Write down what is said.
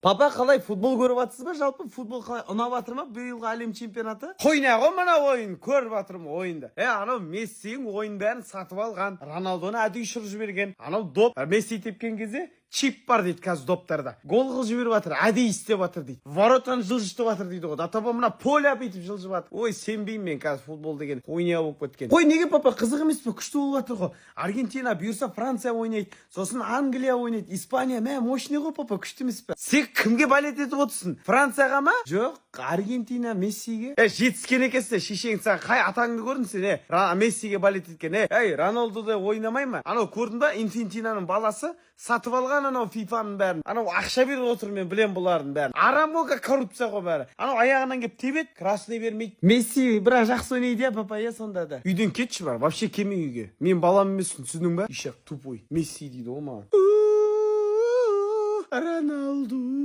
Папа, қалай, футбол көріп жатсыз ба? Жалпы футбол қалай, ұнап жатыр ма биылғы әлем чемпионаты? Хуйня ғой мына ойын, көріп жатырмын ойынды. Е, анау Мессиің ойын бәрін сатып алған, Роналдоны әдейі ұшырып жіберген. Анау доп Месси тепкен кезде чип бар дейді қазір доптарда. Гол қылып жіберіп жатыр, әдейі істеп жатыр дейді. Воротаны жылжытып жатыр дейді ғой. До того мына поля бүйтіп жылжып жатыр. Ой, сенбеймін мен қазір, футбол деген хуйня болып кеткен. Қой, неге, папа, қызық емес пе? Күшті болып жатыр ғой. Аргентина, бұйырса, Франция ойнайды, сосын Англия ойнайды, Испания, мә, мощный ғой, папа, күшті емес пе? Сен кімге болеть етіп отырсың? Францияға ма? Жоқ, Аргентина, Мессиге. Е, жетіскен екенсің, шешең саған қай атаңды көрдің сен, е? Мессиге болеть еткен, е? Ей, Роналдода ойнамай ма? Анау көрдің ба, Инфантиноның баласы сатып алған анау фифаның бәрін. Анау ақша беріп отыр, мен білем бұлардың бәрін. Арам ғой, коррупция ғой бәрі. Анау аяғынан келіп тебеді, красный бермейді. Месси бірақ жақсы ойнайды, иә, папа, иә, сонда да. Үйден кетші бар, вообще келме үйге. Мен балам емеспін, түсіндің ба? Ишак тупой. Месси дейді ғой маған. Роналду.